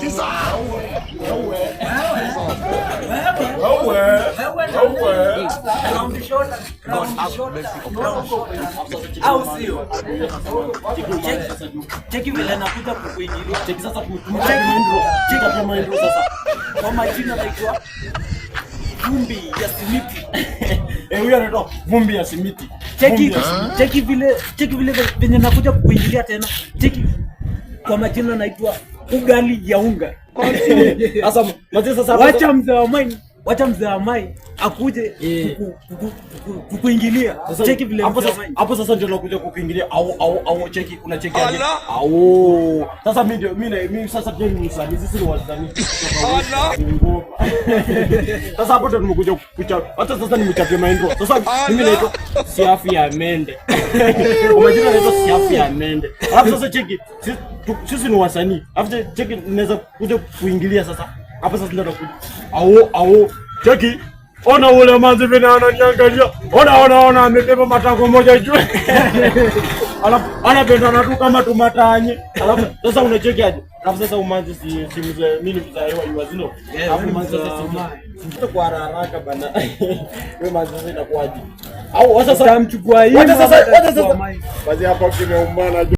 Jesus. Wewe. Round shorter, round shorter, round shorter. Au sio? Cheki vile nakuja kukuingilia. Cheki sasa tumechapa maendro sasa. Kwa majina naitwa Vumbi ya Simiti. Eh, huyu anaitwa Vumbi ya Simiti. Cheki Vumbi ya Simiti. cheki vile venye nakuja kukuingilia tena. Cheki, kwa majina naitwa Ugali ya Unga. Sasa mazee sasa hapo Wacha mzee wa mai, wacha mzee wa mai akuje Eh. kukuingilia. Sasa Cheki vile hapo mzee wa sasa mai. Hapo sasa ndio nakuja kukuingilia au cheki, unacheki aje? Au sasa mimi ndio mimi sasa pia ni msanii, sisi ni wasanii. Ngoma. Sasa hapo ndio tumekuja kucha. Hata sasa nimechapia maendro. Sasa mimi naitwa Siafu ya Mende. Kwa majina naitwa Siafu ya Mende. Alafu sasa cheki, sisi ni wasanii. Alafu cheki naweza kuja kuingilia sasa. Hapo sasa ndio nakuja. Au cheki. Ona ule manzi vile ananiangalia. Ona, ona, ona, amebeba matako moja juu. Alafu anapendana tu kama tumatanye. Alafu sasa unacheki aje? Alafu sasa umanzi si mzee, mimi ni mzee wa Iwazino. Yeah, Alafu wewe ni manzi mzee sasa wa si mai. si kwa haraka bana. Wewe manzi sasa inakuwaje? Au sasa Utamchukua hii Wacha sasa, ama wacha utachukua sasa. mai? Basi hapo kimeumana.